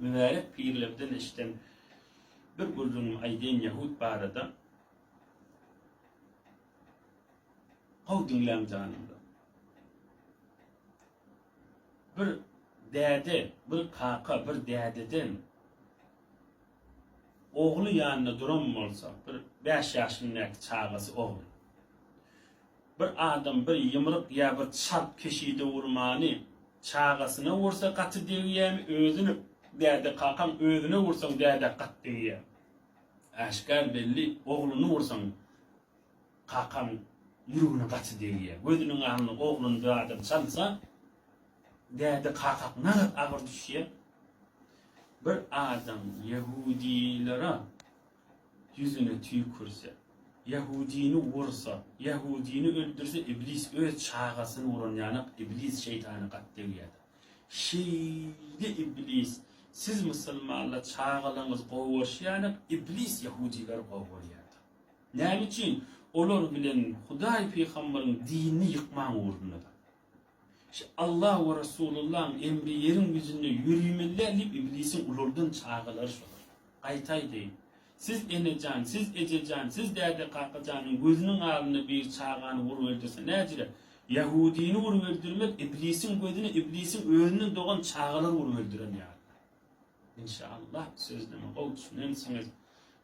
Mübärek pirlerden eşiden bir gürrüňimi aýdaýyn ýahud barada. Gowy diňläň janymda. Bir däde, bir kaka, bir dädeden ogly ýanynda duran bolsa, bir bäş ýaşyndaky çagasy ogly. Bir adam bir ýymryk ýa bir çalt keşide urmany çagasyna ursa gaty degýämi özüne däde kakaň özüne ursaň dädä gaty degýä. Äşgär belli ogluny ursaň kakaň ýüregine gaty degýä. Gözüniň alnynda ogluny bir adam çalsa däde kakak nagat agyr düşýä. Bir adam ýehudilere ýüzüne tüýkürse, ýahudini ursa, ýahudini öldürse iblis öz çagasyny uran ýanak iblis şeýtana gaty degýädir. Şeýle iblis siz musulmanlar çagalaryňyzy gowy görşi ýanak iblis ýahudileri gowy görýärdir. Näme üçin? Olar bilen Hudaý pygambaryň dinini ýykmaň ugrundadyr. Şu Allah we Resulullahyň emri ýeriň ýüzünde ýörimeli däl diýip iblisiň ulaldan çagalary şolar. Gaýta aýdaýyn. Siz enejan, siz ejejan, siz däde kakajanyň gözüniň alynda biri çagany urup öldürse näjire? Ýahudini urup öldürmek iblisiň gözüne iblisiň özünden dogan çagalary urup öldüren ýalydyr. Inşallah sözleme gowy düşünensiňiz.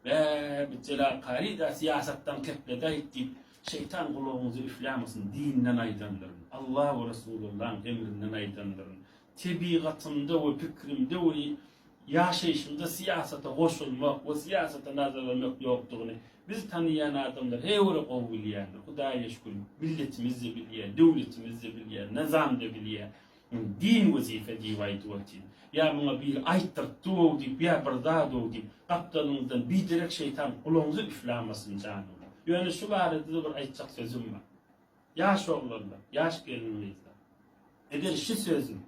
Bä bi Jelal Kary-da syýasatdan kepledäýt diýip şeýtan gulagyňyza üflämesin dinden aýdandyryn. Allah we Resulullaň emrinden aýdandyryn. Tebigatymda we pikrimde we ýaşaýşymda syýasata goşulmak we syýasata nazar bermek ýokdugyny bizi tanaýan adamlar heýwere gowy bilýändir. Hudaýa şükür milletimiz-de bilýär, döwletimiz-de bilýär, nyzam-da bilýär. Din wezipe diýip aýdyp otyn. Ýa muňa biri aýtdyrtdy-ow diýip, ýa bir zat-ow diýip, gapdalyňyzdan biderek şeýtan gulagyňyza üflamasyn janymlar. Ýöne şu barada-da bir aýtjak sözüm bar. Ýaş oglanlar, ýaş gelin-gyzlar, eger şu sözüm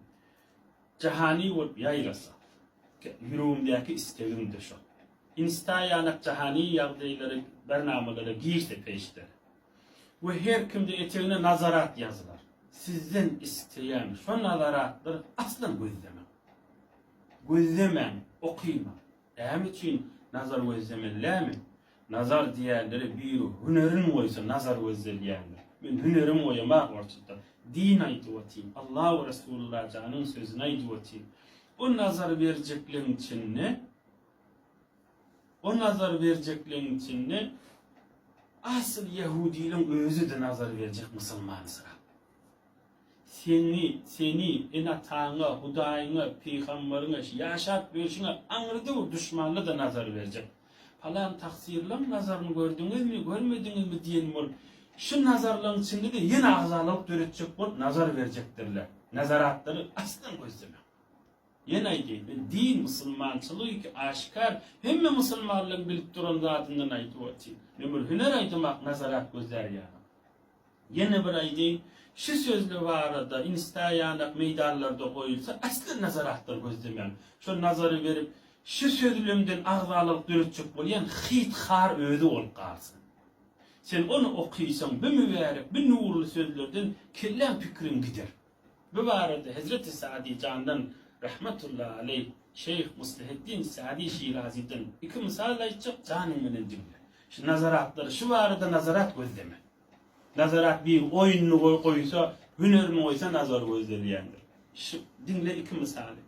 jahany bolup ýaýrasa, ýüregimdäki istegim-de şo. Insta ýanak jahany ýagdaýlary bernamalara girse peýşder. We her kimde etegine nazarat ýazylar. Sizden isleýän şo nazaratlary aslan gözlemäň. Gözlemäň, okymaň. Näme üçin nazar gözlemelilämi? Nazar diýýänlere biri hünerin goýsa nazar gözdelýändir. Men hünerim goýamak ortada. Din aýdyp otyryn. Allah we Resulullah janyň sözüni aýdyp otyryn. O nazar berjekleň içinde O nazar berjekleň içinde asyl ýehudileň özi-de nazar berjek musulmansyrap. Seni, seni, ene-ataňa, Hudaýyňa, pygambaryňa, ýaşap ýörşüňe aňryda bir duşmanla-da nazar berjek. Palan taksyrlaň nazaryny gördüňizmi, görmediňizmi diýen bolup, şu nazarlaň içinde-de ýene agzalalyk döretjek bolup nazar berjekdirler. Nazaratlary aslan gözlemäň. Ýene aýdaýyn, men din, musulmançylyk iki aşikar, hemme musulmanlaryň bilip duran zadyndan aýdyp otyryn. Men bir hüner aýdamak nazarat gözlär ýaly. Ýene bir aýdaýyn, şu sözler barada insta ýanak meýdanlarda goýulsa asla nazaratlar gözlemäň. Şo nazary berip, şu sözlemden agzalalyk döretjek bolýan hyt har özi bolup galsyn. Sen ony okysaň, bu mübärek, bu nurly sözlerden kelläň pikiriň gider. Bu barada Hezreti Saadi jandan, rahmetullahi aleýh, Şeýh Musliheddin Saadi Şirazydan iki mysal aýtjak, janyň bilen diňle. Şu nazaratlary, şu barada nazarat gözleme. Nazarat bir oýnuny goýsa, hünerini goýsa nazar gözlelýändir. Şu diňle iki mysaly.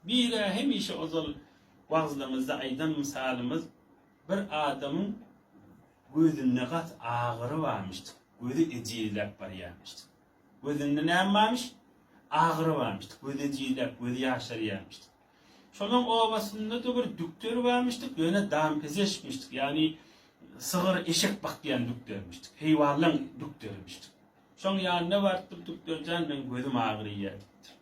Biri hemişe ozal wagzlarymyzda aýdan mysalymyz, bir adamyň gözünde gaty agyry barmyşdyk, gözi ejizläp barýarmyşdyk. Gözünde näme barmyş? Agyry barmyş. Gözi ejizläp, gözi ýaşarýarmyş. Şolaň obasynda-da bir dükder barmyşdyk, ýöne dampezeşmişdik, ýagny sygyr, eşek bakýan dükdermişdik, heýwanlaň dükderimişdik. Şoň ýanyna barypdyr, Dükder jan, meň gözüm agyrýar diýipdir.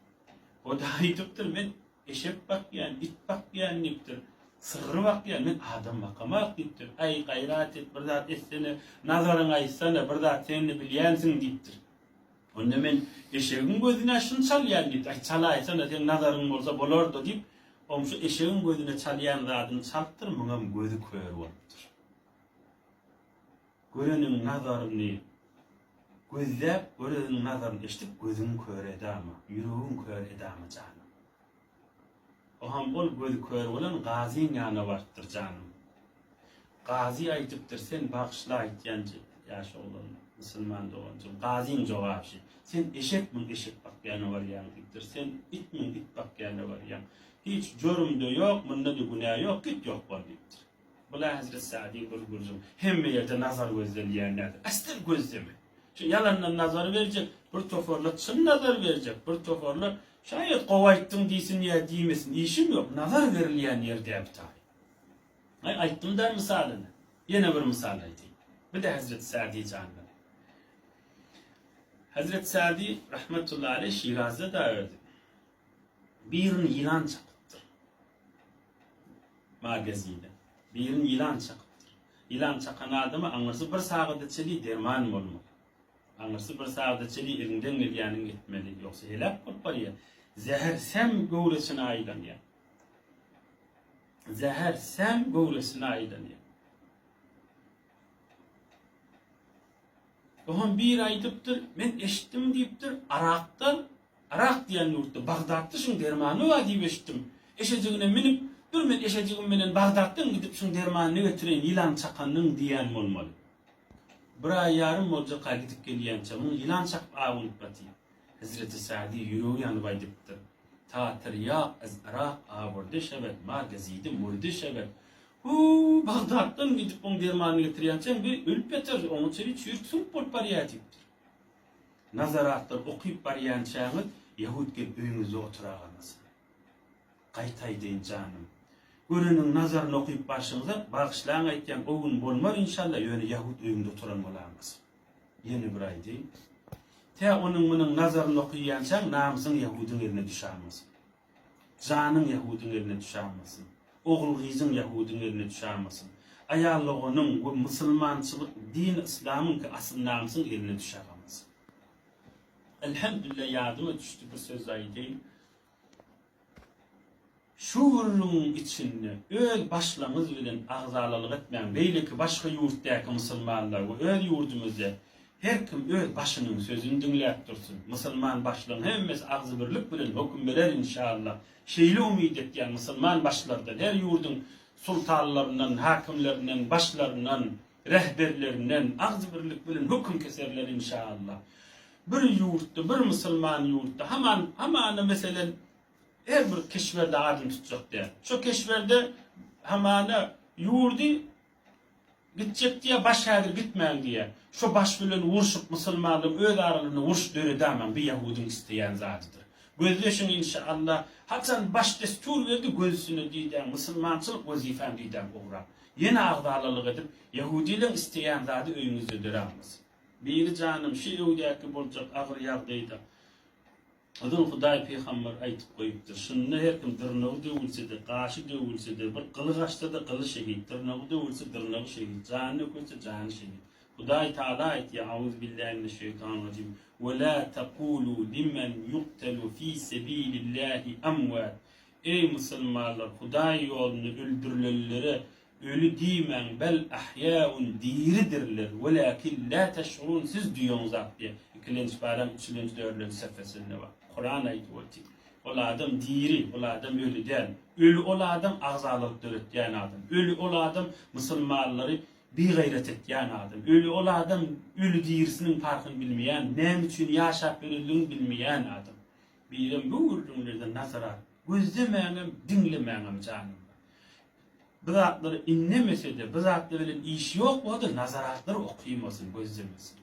O-da aýdypdyr, men eşek bakýan, it bakýan diýipdir, sygyr bakýan, men adam bakamak diýipdir. Aý, gaýrat et, bir zat etsene, nazaryňy aýtsana, bir zat sen-de bilýänsiň diýipdir. Onda men eşegiň gözüne şuny çalýan diýipdir. Aý, çalaýsana, seň nazaryň bolsa bolar-da diýip, goňşy eşegiň gözüne çalýan zadyny çalypdyr, muňam gözi kör bolupdyr. Göreniň nazaryny gözläp, göreniň nazaryny eşidip, gözüň kör edama, ýüregiň kör edama janym. Oha. Oham ol gözi kör bolan gazyň ýanyna barypdyr janym. Gazy aýdypdyr, sen bagyşla aýtýan ýaş oglan, musulman doganjygym. Gazyň jogaby şi, sen eşekmiň eşek bakýana barýaň diýipdir, sen itmiň it bakýana barýaň. Hiç jörümde ýok, munda-da günä ýok, git ýok bol diýipdir. Bula Hezret Sa'dy bir gürrüň. Hemme ýerde nazar gözlenýän näder? Asyl gözleme. Şu ýalandan nazar berjek, bir toparlar çyn nazar berjek, bir toparlar şaýat gowy aýtdyň diýsin ýa diýmesin, işim ýok, nazar berilýän ýer däl bu taý. Aý aýtdym-da mysalyny. Ýene bir mysal aýdaýyn. Bu-da Hezret Sa'dy jandan. Hezret Sa'dy rahmetullahi aleýh Şirazda-da özi. Birini ýylan çakypdyr. Magazine. Birini ýylan çakypdyr. Ýylan çakan adama aňyrsy bir sagada çenli derman bolmaly. Aňyrsy bir sagada çenli eliňden gelýäniňi etmeli. Ýogsa heläk bolup barýar. Zäher sem göwresine aýlanýar. Zäher sem göwresine aýlanýar. Oňam biri aýdypdyr, men eşitdim diýipdir, Arakda, Arak diýen ýurtda, Bagdatda şuň dermany bar diýip eşitdim. Eşejigine münüp, dur men eşejigim bilen Bagdatdan gidip şuň dermanyny getireýin, ýylan çakanyň diýen bolmaly. Bir aý ýarym boljaka gidip gelýänçä, muny ýylan çakyp awunyp batyr. Hezreti Sa'di ýüregi ýanyp aýdypdyr, Ta tirýak ez Yrak awurdy şewed, ma gezidi murdy şewed. Huu, Bagdatdan gidip oň dermanyny getirýänçäň bir ölüp ýatarys, oňa çenli çüýrük süňk bolup barýar diýipdir. Nazaratlar okyp barýançaňyz ýahud gelip öýüňizde oturaganasyn. Gaýta aýdaýyn janym. Göreniň nazaryny okyp barşyňyza bagyşlaň aýtýan o gün bolmar inşalla ýöne ýahud öýüňde oturan bolaňyz. Ýene bir aýdaýyn. Tä onuň munuň nazaryny okyýançaň namysyň ýahudyň eline düşamasyn. Janyň ýahudyň eline düşamasyn. Ogul-gyzyň ýahudyň eline düşamasyn. Aýal-doganyň we musulmançylyk din yslamyňky asyl namysyň eline düşagamasyn. Elhamdülillah ýadyma düşdi bir söz aýdaýyn. Şu gürrüňiň içinde öz başlaňyz bilen agzalalyk etmäň, beýleki başga ýurtdaky musulmanlar we öz ýurdumyzda her kim öz başynyň sözüni diňläp dursun. Musulman başlaň hemmesi agzybirlik bilen höküm berer inşallah. Şeýle umyt etýän musulman başlardan her ýurduň sultanlaryndan, hakimlerinden, başlaryndan, rehberlerinden agzybirlik bilen höküm keserler inşallah. Bir ýurtda bir musulman ýurtda haman hamana meselen Her bir keşberde adyny tutjak däl. Şo keşberde hamana ýurdy gitjek diýýär, baş häzir gitmäň diýýär. Şo baş bilen urşup musulmanlaryň öz aralarynda uruş döredämäň bu ýahudyň isleýän zadydyr. Gözleşiň inşaallah. Haçan baş destur berdi göz üstüne diýdäň musulmançylyk wezipäň diýdäň ugrap. Ýene agzalalyk edip ýahudylaň isleýän zady öýüňizde döräňiz. Biri janym şi öwdäki boljak agyr ýagdaýda Ozal Hudaý pygamber aýtyp goýupdyr, Şunda her kim dyrnagy döwülse-de, gaşy döwülse-de, bir gyly gaçsa-da gyly şehit, dyrnagy döwülse, dyrnagy şehit, jany dökülse, jany şehit. Hudaý Taala aýtýar, Auzubillahi mineşşeýtanirrajim, Ve la tekulu limen yuktelu fi sebilillahi amwat. Eý musulmanlar, Hudaý ýolunda öldürilenlere Öli diýmäň, bel ahýaun diridirler, welakin la teş'urun siz duýaňzak diýýär. Ikilenji paraň üçülenji dördülenji sefesinde bar. Kuran aýdyp otyr. Ol adam diri, ol adam öli däl. Öli ol adam agzalyk döretýän adam. Öli ol adam musulmanlary bigaýrat etýän adam. Öli ol adam öli dirisiniň parhyny bilmeýän, näme üçin ýaşap ýörenligini bilmeýän adam. Birem bu gürrüňlerden nazar alyp gözlemäňem, diňlemäňem janym bar. Bu zatlary inlemese-de, bu zatlar bilen işi ýok bolsa-da, nazaratlary okymasyn, gözlemesin.